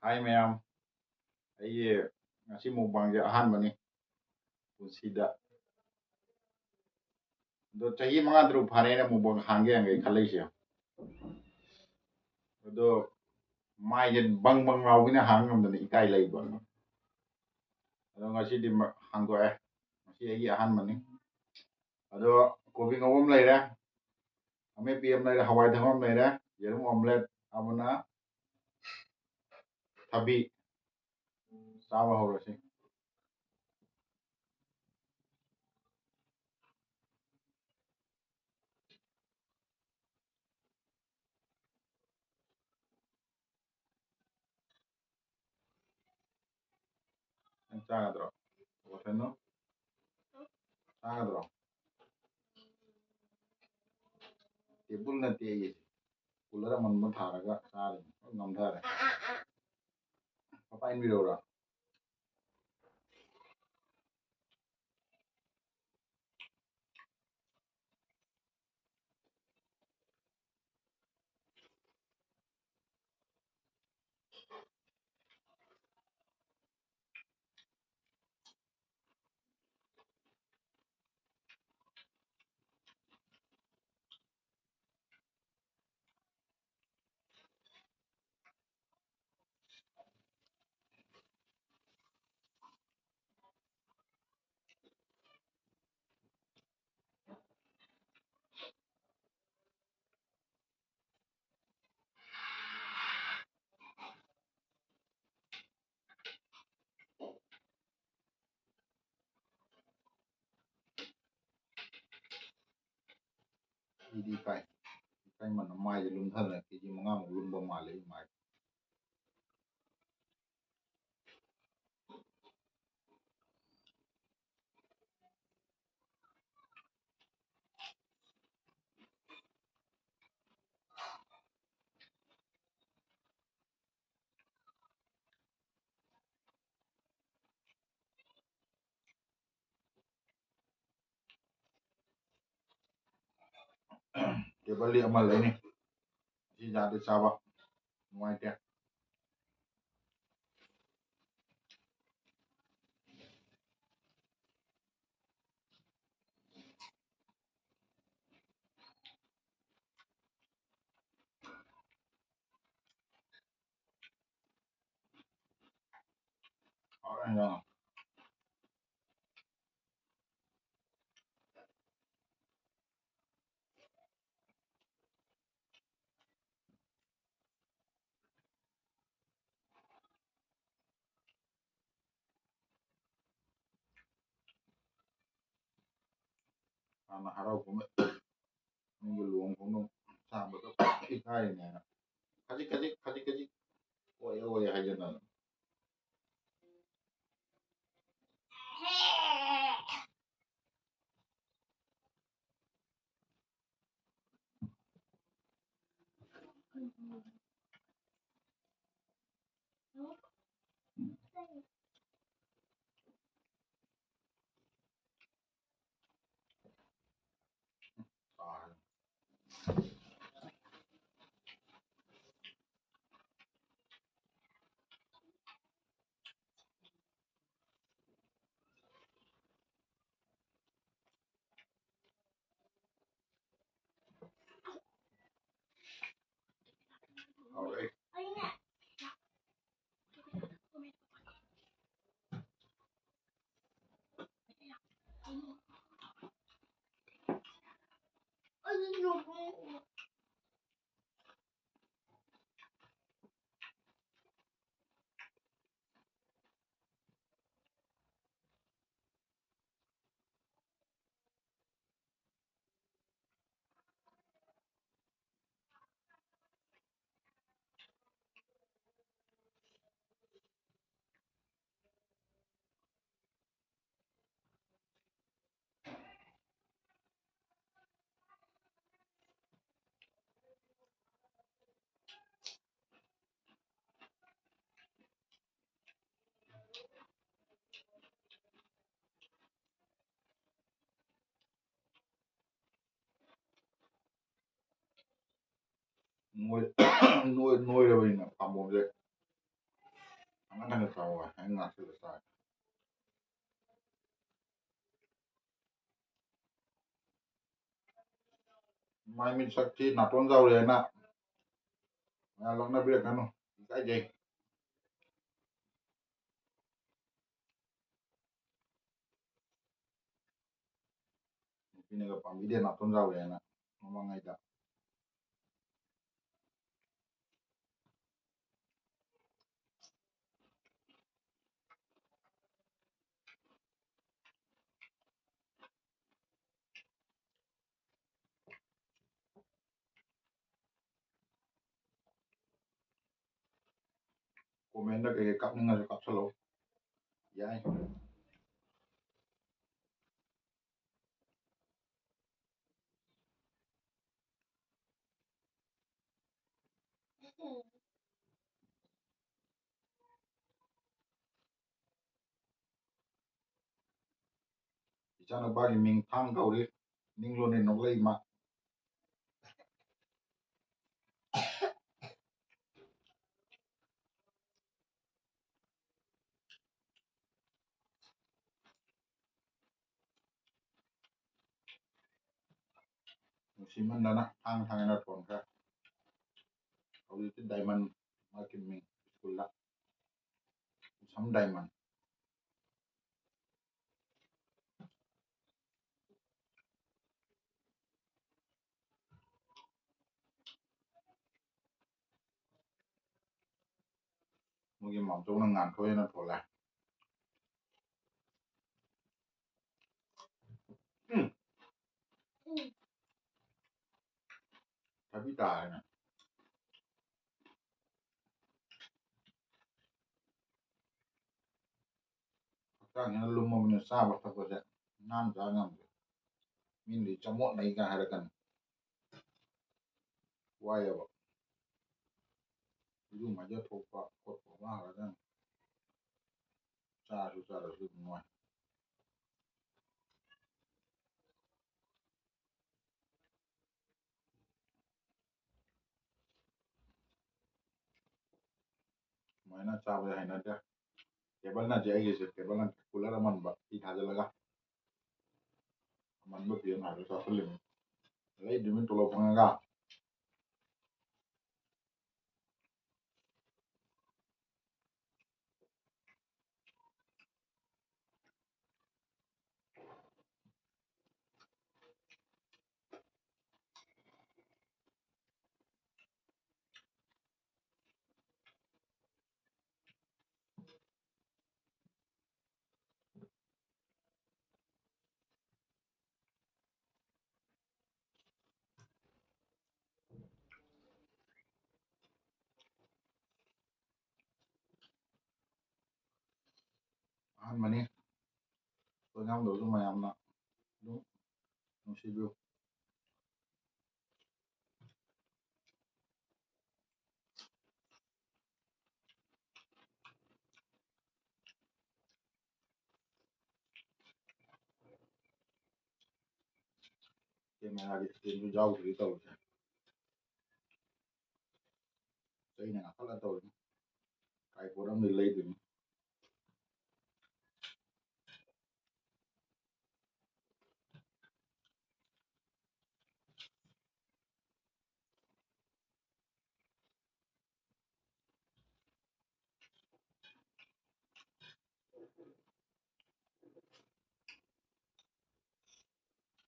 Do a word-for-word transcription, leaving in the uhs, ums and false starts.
ꯍꯥꯏ ꯃꯌꯥꯝ, ꯑꯩꯒꯤ ꯉꯁꯤ mukbangꯁꯦ ꯑꯍꯥꯟꯕꯅꯤ ꯄꯨꯟꯁꯤꯗ꯫ ꯑꯗꯣ ꯆꯍꯤ ꯃꯉꯥ ꯇꯔꯨꯛ ꯐꯥꯔꯦ ꯑꯩꯅ mukbang ꯍꯥꯡꯒꯦ ꯍꯥꯡꯒꯦ ꯈꯜꯂꯛꯏꯁꯦ꯫ ꯑꯗꯣ ꯃꯥꯏꯁꯦ ꯕꯪ ꯕꯪ ꯂꯥꯎꯕꯅ ꯍꯥꯡ ꯉꯝꯗꯅ ꯏꯀꯥꯏ ꯂꯩꯕ꯫ ꯑꯗꯣ ꯉꯁꯤꯗꯤ ꯃ-, ꯍꯥꯡꯗꯣꯛꯑꯦ꯫ ꯉꯁꯤ ꯑꯩꯒꯤ ꯑꯍꯥꯟꯕꯅꯤ꯫ ꯑꯗꯣ ꯀꯣꯕꯤ ꯉꯧꯕ ꯑꯃ ꯂꯩꯔꯦ, ꯑꯃꯦꯠꯄꯤ ꯑꯃ ꯂꯩꯔꯦ, ꯍꯋꯥꯏ ꯊꯣꯡꯕ ꯑꯃ ꯂꯩꯔꯦ, ꯌꯦꯔꯨꯝ omelette ꯑꯃꯅ ꯊꯕꯤ꯫ ꯆꯥꯕ ꯍꯧꯔꯁꯤ꯫ ꯅꯪ ꯆꯥꯒꯗ꯭ꯔꯣ? ꯋꯥꯁꯟꯅꯣ? ꯆꯥꯒꯗ꯭ꯔꯣ? Table ꯅꯠꯇꯦ ꯑꯩꯒꯤꯁꯦ꯫ Cooler ꯑꯃꯟꯕ ꯊꯥꯔꯒ ꯆꯥꯔꯤꯅꯤ꯫ ꯂꯣꯏ ꯉꯝꯊꯔꯦ꯫ ꯄꯄꯥ ꯏꯟꯕꯤꯔꯧꯔꯥ? ꯑꯩꯗꯤ ꯏꯀꯥꯏ, ꯏꯀꯥꯏ ꯃꯟꯅ ꯃꯥꯏꯁꯦ ꯂꯨꯝꯊꯗꯅ ꯀꯦ ꯖꯤ ꯃꯉꯥꯃꯨꯛ ꯂꯨꯝꯕ ꯃꯥꯜꯂꯦ ꯑꯩ ꯃꯥꯏꯁꯦ꯫ Table ꯗꯤ ꯑꯃ ꯂꯩꯅꯤ꯫ ꯁꯤ ꯖꯥꯠꯇꯤ ꯆꯥꯕ ꯅꯨꯡꯉꯥꯏꯇꯦ꯫ ꯍꯣꯔꯦꯟ ꯌꯦꯡꯉꯣ꯫ ꯍꯥꯟꯅ ꯍꯔꯥꯎ ꯀꯨꯝꯍꯩ, ꯅꯪꯒꯤ ꯂꯨꯍꯣꯡ ꯈꯣꯡꯗꯣꯡ ꯆꯥꯕꯗꯣ ꯏꯀꯥꯏꯔꯤꯅꯦꯅ ꯈꯖꯤꯛ ꯈꯖꯤꯛ, ꯈꯖꯤꯛ ꯈꯖꯤꯛ, ꯑꯣꯏꯌꯦ ꯑꯣꯏꯌꯦ ꯍꯥꯏꯖꯟꯅꯗꯅ꯫ ꯍꯥꯎꯔꯦ꯫ ꯅꯣꯏ-, ꯅꯣꯏ-, ꯅꯣꯏꯔꯕꯅꯤꯅ ꯄꯥꯝꯕꯣꯝꯁꯦ ꯊꯥꯡꯒꯠ ꯊꯥꯡꯒꯠ ꯆꯥꯎ ꯍꯥꯏ, ꯉꯥꯛꯁꯤꯜꯂ ꯆꯥꯏ꯫ ꯃꯥꯏ ꯃꯤꯠ ꯁꯛꯁꯤ ꯅꯥꯇꯣꯟ ꯆꯥꯎꯔꯦ ꯍꯥꯏꯅ ꯃꯌꯥꯝ ꯂꯛꯅꯕꯤꯔꯛꯀꯅꯨ, ꯏꯀꯥꯏꯖꯩ꯫ ꯁꯤꯅꯒ ꯄꯥꯝꯕꯤꯗꯦ ꯅꯥꯇꯣꯟ ꯆꯥꯎꯔꯦꯅ ꯃꯃꯥꯡꯉꯩꯗ꯫ Comment ꯀꯩꯀꯩ ꯀꯥꯞꯅꯤꯡꯉꯁꯨ ꯀꯥꯞꯁꯜꯂꯣ, ꯌꯥꯏ꯫ ꯏꯆꯥꯅꯨꯄꯥꯒꯤ ꯃꯤꯡ ꯊꯥꯡ ꯀꯧꯔꯤ꯫ ꯅꯤꯡꯂꯣꯅꯦ ꯅꯣꯛꯂꯛꯏ ꯃꯥ꯫ ꯅꯨꯡꯁꯤꯃꯟꯗꯅ ꯊꯥꯡ ꯊꯥꯡ ꯍꯥꯏꯅ ꯊꯣꯟꯈ꯭ꯔꯦ꯫ ꯍꯧꯖꯤꯛꯇꯤ ꯗꯥꯏꯃꯟ ꯃꯥꯒꯤ ꯃꯤꯡ ꯁ꯭ꯀꯨꯜꯗ꯫ ꯁꯝ ꯗꯥꯏꯃꯟ꯫ ꯃꯣꯏꯒꯤ ꯃꯥꯝꯇꯣꯛꯅ ꯉꯥꯟꯊꯣꯛꯑꯦꯅ ꯊꯣꯛꯂꯦ꯫ ꯎꯝ꯫ ꯊꯕꯤ ꯇꯥꯔꯦꯅꯦ꯫ ꯍꯛꯆꯥꯡꯁꯤꯅ ꯂꯨꯝꯃꯕꯅꯤꯅ ꯆꯥꯕ ꯊꯛꯄꯁꯦ ꯅꯥꯟ ꯆꯥ ꯉꯝꯗꯦ꯫ ꯃꯤꯅꯗꯤ ꯆꯃꯣꯠꯅꯩꯒ ꯍꯥꯏꯔꯛꯀꯅꯤ꯫ ꯋꯥꯏꯑꯦꯕ꯫ ꯏꯔꯨ ꯃꯥꯏꯖ ꯊꯣꯛꯄ ꯈꯣꯠꯄ ꯑꯃ ꯍꯥꯏꯔꯒꯅꯤ꯫ ꯆꯥꯔꯁꯨ ꯆꯥꯔꯁꯨ ꯑꯗꯨꯝ ꯅꯨꯡꯉꯥꯏ꯫ ꯁꯨꯃꯥꯏꯅ ꯆꯥꯕꯗꯤ ꯍꯩꯅꯗꯦ꯫ ꯇꯦꯕꯜ ꯅꯠꯇꯦ ꯑꯩꯒꯤꯁꯦ, ꯇꯦꯕꯜ ꯅꯠꯇꯦ, ꯀꯨꯂꯔ ꯑꯃꯟꯕ ꯐꯤ ꯊꯥꯖꯤꯜꯂꯒ꯫ ꯑꯃꯟꯕ ꯐꯤ ꯑꯃ ꯍꯥꯏꯔꯒ ꯆꯥꯁꯤꯜꯂꯤꯅꯤ꯫ ꯂꯩꯗ꯭ꯔꯤꯕꯅꯤ ꯇꯣꯂꯣꯞ ꯐꯪꯉꯒ꯫ ꯃꯅꯤ꯫ ꯂꯣꯏ ꯉꯥꯡꯗꯕꯁꯨ ꯃꯌꯥꯝꯅ ꯑꯗꯨꯝ ꯅꯨꯡꯁꯤꯕꯤꯌꯨ꯫ ꯀꯦꯃꯦꯔꯥꯒꯤ ꯁ꯭ꯇꯦꯟꯁꯨ ꯌꯥꯎꯗ꯭ꯔꯤ ꯇꯧꯔꯤꯁꯦ꯫ ꯆꯩꯅ ꯉꯥꯛꯈꯠꯂ ꯇꯧꯔꯤꯅꯤ꯫ ꯇ꯭ꯔꯥꯏꯄꯣꯗ ꯑꯃꯗꯤ ꯂꯩꯗꯣꯏꯅꯤ꯫